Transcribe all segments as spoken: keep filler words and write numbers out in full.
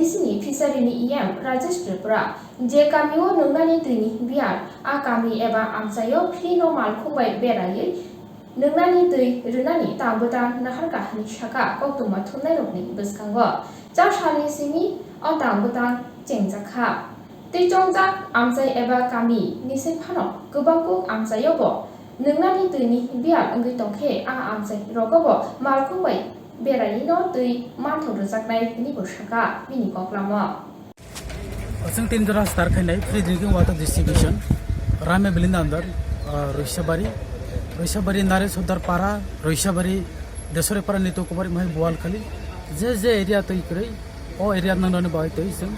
Sini Fishery ni E M Rajesh Tripura, je kamio nwngnani twini biyar, a kami eba amchaio free no malkhung bai beraiwi nwngnani twi rwnani tang bwtang naharkha hwnwi sakha koktwma thumnairokni bwskango. Char salni simi o tang bwtang chengjakha. Twi chongjak amchai eba kami ni swi phano kwbangkuk amchaio bo nwngnani twini biyar wngwi tongkhe a amchai rogo bo malkhung bai beraiwi no twi manthok rwjaknai hwnwi bo sakha bini koklamo. Chwng tin jora star khainai free drinking water distribution, Ramya Bilinda andar, ah, Roisabari, Roisabari Naresh Sordar Para, Roisabari Desore Para, Nito Kubari, Mahai Boalkhali, je je area twi kwrwi, o area nangnani bagwi twi chwng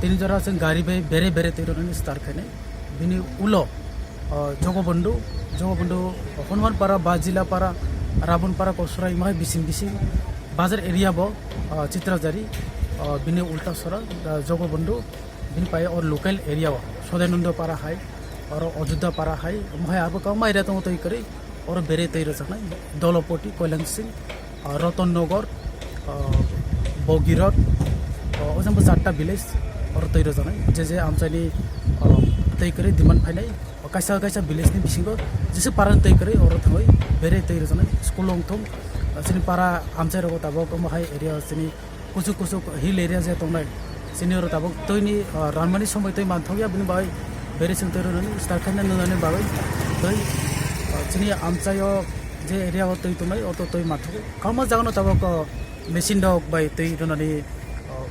tin jora chwng gari bai bere bere twi rwnani star khainai. Bini ulo, ah, Jogobondhu, Jogobondhu, Hanuman Para, Bajila Para, Rabon Para, Kosurai, Mahai bising bising, Bazar area bo, ah, Chitrajari, ah, bini ulta sora, ah, Jogobondhu, bini pai or local area o, Sodainando Para hai, oro Ajodhya Para hai, omo hai abo kwbangma area tongo twi kwrwi, oro bere twi rwjaknai, Dolopoti, Koilangsing, ah, Roton Nagar, ah, Bogirot, ah, o jang bo charta village, oro twi rwjaknai, je je amchaini, ah, twi kwrwi demand phainai, kaisa kaisa village ni bisingo jesa para twi kwrwi oro thangwi bere twi rwjaknai, school wngthung, ah, chini para amchai rogo tabok omo hai area chini kuchuk kuchuk hill area je tongnai, chini oro tabuk twi ni, ah, ranmani somoi twi manthokya, bini bagwi bere chwng twi rwnani start khaina nwnani bagwi twi, ah, chini amchaio je area o twi tongnai, oto twi manthogo. Kwbangma jagano tabuk, ah, machine rok bai twi rwnani, ah,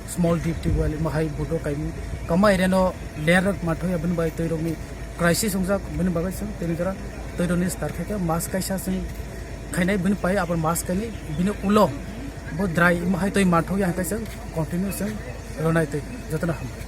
small deep tubewell, mahai budo kaimi kwbangma area no layer rok manthokya, bini bagwi twi rokni crisis wngjak, bini bagwi chwng tini jora twi rwnani start khaikha, mas kaisa chwng khainai, bini pai abar mas kainwi bini ulo bo dry, imo hai twi manthokya hwnkhe chwng continue chwng rwnai twi. Jotono hambai.